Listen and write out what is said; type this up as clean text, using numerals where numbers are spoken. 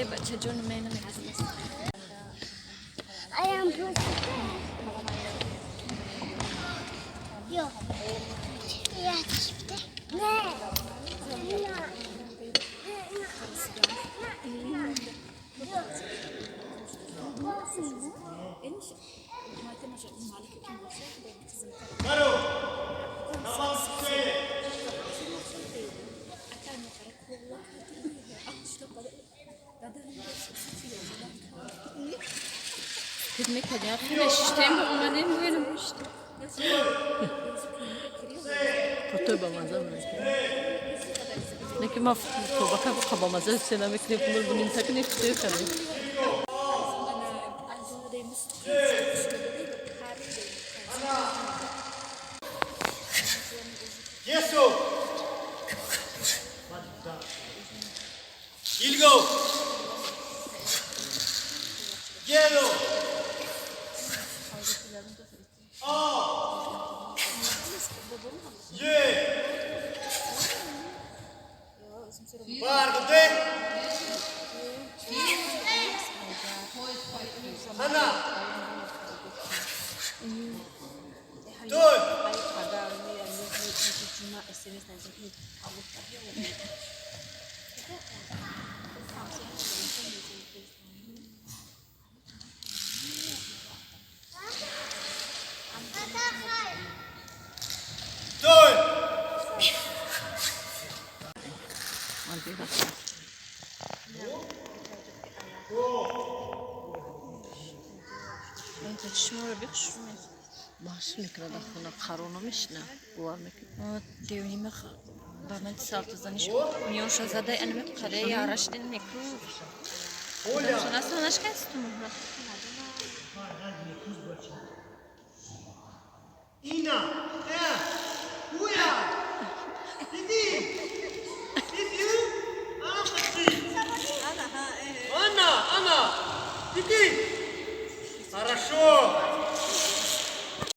Бачаҷон, менамекунам. I am просто. Yok. Ya işte. Ne? Котой бамаза мекунад. Не ки ма тобака бамаза сена мекунем, буним такни хтир кардем. Yesu. 일곱. 여덟. 아홉. 예. 바르데. 하나. 둘. 둘. Шуморо бихушум. Маш мекунад, хона қаро намешина, бовар мекунад. Девнима ба ман салтазаниш миёнша зада анаме қале ярашдин меку. Нашкасту. Ина, э, уя, иди, иди, а, Анна, Анна, иди. Хорошо.